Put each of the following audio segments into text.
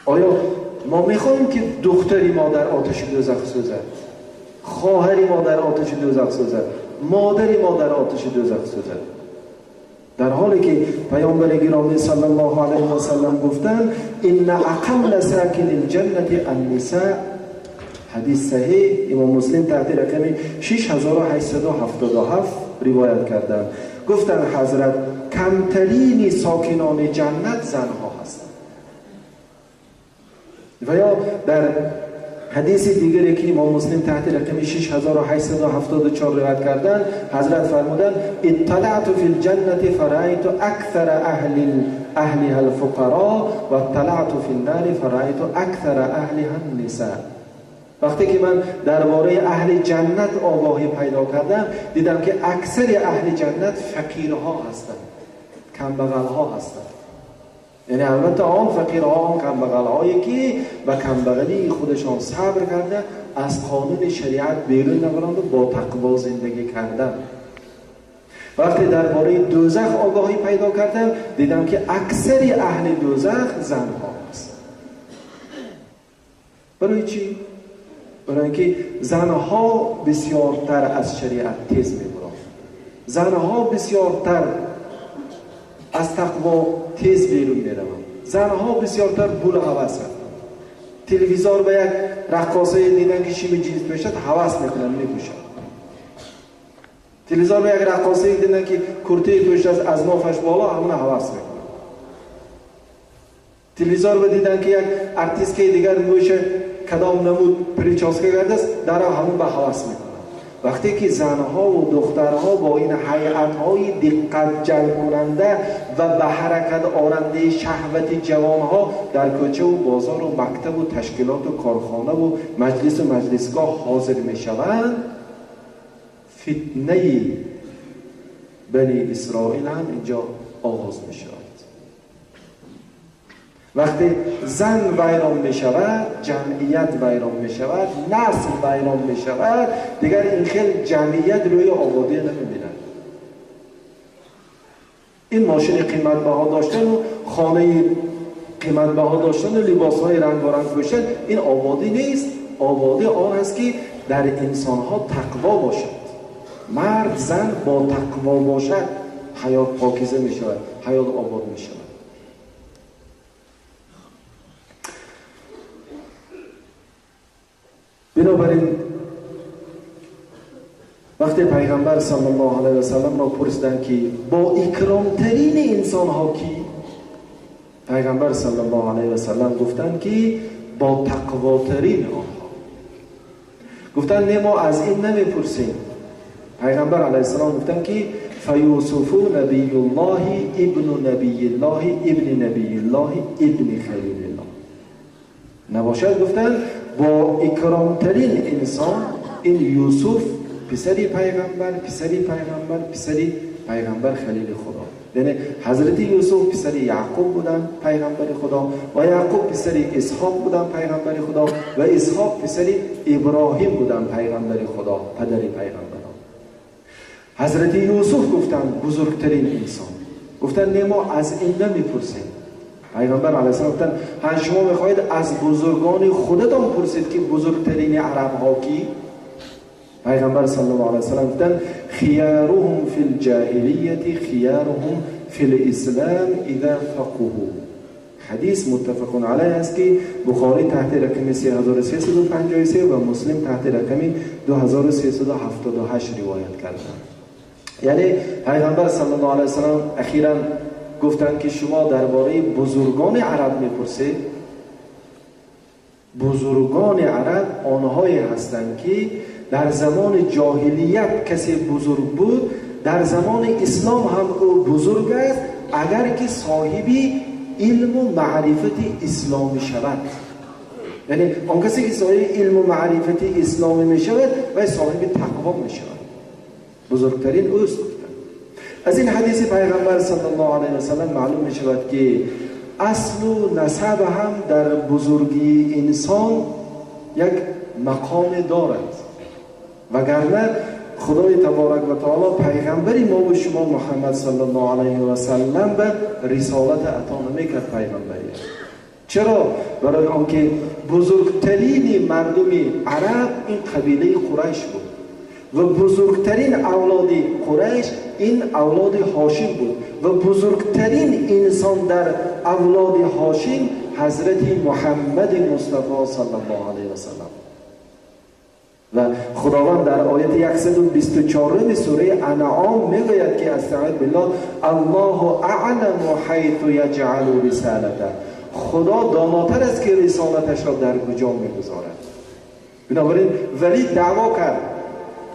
آیا ما میخواهیم که دختری ما در آتش دوزخ سوزد، خواهری ما در آتش دوزخ سوزد، مادری ما در آتش دوزخ سوزد؟ در حالی که پیامبر گرامی صلی الله علیه و سلم گفتند ان اقل ساکن الجنة النساء. حدیث صحیح، امام مسلم تحت رقم 6877 روایت کردند. گفتند حضرت کمترین ساکنان جنت زنها هستند. و یا در حدیث دیگری که امام مسلم تحت رقم 6874 روایت کردند، حضرت فرمودند اطلعت فی الجنة فرأیت اکثر اهلها الفقراء و اطلعت فی النار فرأیت اکثر اهلها النساء. وقتی که من درباره اهل جنت آگاهی پیدا کردم، دیدم که اکثر اهل جنت فقیرها هستند، کمبغلها هستند. یعنی البته آن فقیرها، آن کمبغلهایی که به کمبغلی خودشان صبر کرده، از قانون شریعت بیرون نبرند و با تقوا زندگی کردن. وقتی درباره دوزخ آگاهی پیدا کردم، دیدم که اکثر اهل دوزخ زنها هستند. برای چی؟ برای اینکه زنها بسیارتر از شریعت تیز میبرند، زنها بسیارتر از تقوا تیز بیرون میروند، زنها بسیارتر بول هوس هستند. تلویزیون به یک رقاصه دیدن که شیمی جنس پوشد هوس میکنن، میپوشند. تلویزیون به یک رقاصه دیدن که کرته پوشد از نافش بالا، همون هوس میکنن. تلویزیون به دیدن که یک ارتیست که دیگر موشه کدام نمود پریچاسکه کرده است، در همون به هوس میکنن. وقتی که زنها و دخترها با این هیئت‌های دقت جلب کننده و به حرکت آرنده شهوت جوانها در کوچه و بازار و مکتب و تشکیلات و کارخانه و مجلس و مجلسگاه حاضر میشوند، فتنه بنی اسرائیل هم اینجا آغاز میشود. وقتی زن ویران می شود، جمعیت ویران می شود، نسل ویران می شود، دیگر این خیلی جمعیت روی آبادی نمی بیند. این ماشین قیمت بها داشتن و خانه قیمت بها داشتن و لباس های رنگارنگ پوشیدن، این آبادی نیست. آبادی آن است که در انسان ها تقوا باشد. مرد زن با تقوا باشد، حیات پاکیزه می شود، حیات آباد می شود. بنابراین وقتی پیغمبر صلی الله علیه و سلم را پرسیدند که با اکرامترین انسان ها کی، پیغمبر صلی الله علیه و سلم گفتند که با تقواترین آنها. گفتند نه، ما از این نمیپرسیم. پیغمبر علیه السلام گفتند که فیوسف نبی الله ابن نبی الله ابن نبی الله ابن خلیل الله. نباشد گفتند با اکرامترین انسان این یوسف، پسری پیغمبر، پسری پیغمبر، پسری پیغمبر خلیل خدا. یعنی حضرت یوسف پسر یعقوب بودن پیغمبر خدا، و یعقوب پسر اسحاق بودن پیغمبر خدا، و اسحاق پسر ابراهیم بودن پیغمبر خدا، پدر پیغمبران. حضرت یوسف گفتند بزرگترین انسان. گفتند نه، ما از این نمیپرسیم. پیغمبر علیه السلام گفتند هر شما میخواهید از بزرگان خودتان پرسید که بزرگترین عرب ها کی؟ پیغمبر صلی الله علیه وسلم گفتند خیارهم فی الجاهلیت خیارهم فی الاسلام اذا فقهوا. حدیث متفق علیه است که بخاری تحت رقم 3353 و مسلم تحت رقم 2378 روایت کردند. یعنی پیغمبر صلی الله علیه وسلم اخیراً گفتند که شما درباره بزرگان عرب میپرسید. بزرگان عرب آنهایی هستند که در زمان جاهلیت کسی بزرگ بود، در زمان اسلام هم او بزرگ است، اگر که صاحبی علم و معرفت اسلامی شود. یعنی آن کسی که صاحب علم و معرفت اسلامی می شود و صاحب تقوا می شود، بزرگترین اوست. از این حدیث پیغمبر صلی الله علیه و سلم معلوم می شود که اصل و نسب هم در بزرگی انسان یک مقام دارد، وگرنه خدای تبارک و تعالی پیغمبری ما و شما محمد صلی الله علیه و سلم به رسالت عطا نمیکرد پیغمبری. چرا؟ برای آنکه بزرگترین مردم عرب این قبیله قریش بود و بزرگترین اولاد قریش این اولاد هاشم بود و بزرگترین انسان در اولاد هاشم حضرت محمد مصطفی صلی الله علیه و سلم. و خداوند در آیت 124 سوره انعام میگوید که استعاذ بالله الله اعلم حیث یجعل رسالته، خدا داناتر است که رسالتش را در کجا میگذارد. بنابراین ولید دعوا کرد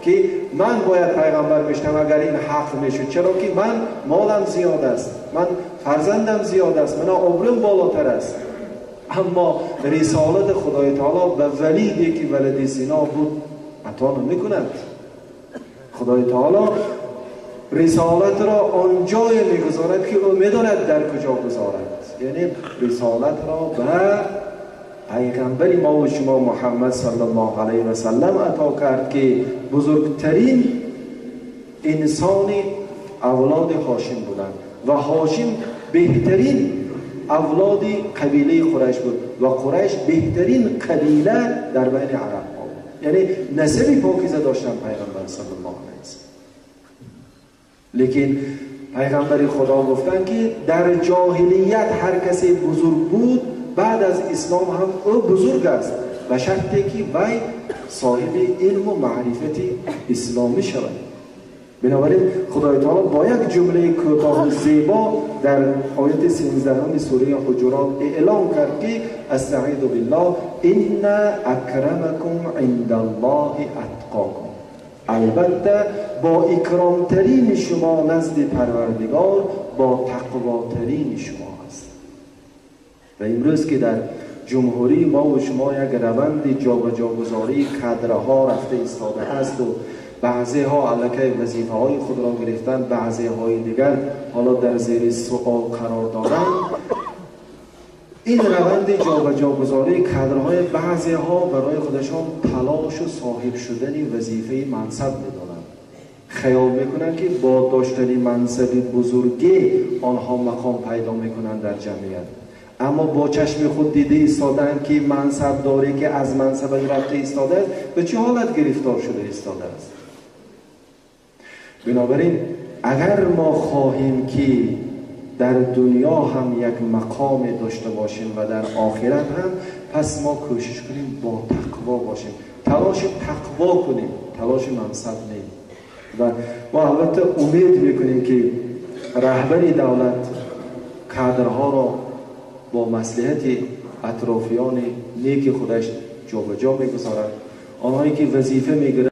که من باید پیغمبر میشتم اگر این حق میشد، چرا که من مالم زیاد است، من فرزندم زیاد است، من عمرم بالاتر است. اما رسالت خدای تعالی به ولیدی که ولد سینا بود عطا نمیکند. خدای تعالی رسالت را آنجای میگذارد که او میداند در کجا گذارد، یعنی رسالت را به پیغمبر ما و شما محمد صلی الله علیه و سلم عطا کرد که بزرگترین انسان اولاد هاشم بودند و هاشم بهترین اولاد قبیله قریش بود و قریش بهترین قبیله در بین عرب ها بود، یعنی نسب پاکیزه داشتن پیغمبر صلی الله علیه و سلم. لیکن پیغمبر خدا گفتند که در جاهلیت هر کسی بزرگ بود بعد از اسلام هم او بزرگ است، به شرطی که وی صاحب علم و معرفت اسلامی شود. بنابراین خدای تعالی با یک جمله کوتاه و زیبا در آیت 13 سوره حجرات اعلام کرد که استعیذ بالله ان اکرمکم عند الله اتقاکم، البته با اکرامترین شما نزد پروردگار با تقواترین شما است. و امروز که در جمهوری ما و شما یک روند جابجاگذاری کادرها رفته ایستاده است و بعضی ها الکی وظیفه های خود را گرفتن، بعضی های دیگر حالا در زیر سؤال قرار دارند، این روند جابجاگذاری کادرهای بعضی ها برای خودشان تلاش و صاحب شدن وظیفه منصب میدانند. خیال میکنند که با داشتن منصب بزرگی آنها مقام پیدا میکنند در جمعیت، اما با چشم خود دیده ایستادند که منصب داری که از منصب رفته ایستاده است به چه حالت گرفتار شده ایستاده است. بنابراین اگر ما خواهیم که در دنیا هم یک مقام داشته باشیم و در آخرت هم، پس ما کوشش کنیم با تقوا باشیم، تلاش تقوا کنیم، تلاش منصب نه. و ما البته امید میکنیم که رهبر دولت کادرها را با مصلحت اطرافیان نیک خودش جابجا میگذارد، آنهایی که وظیفه میگیرند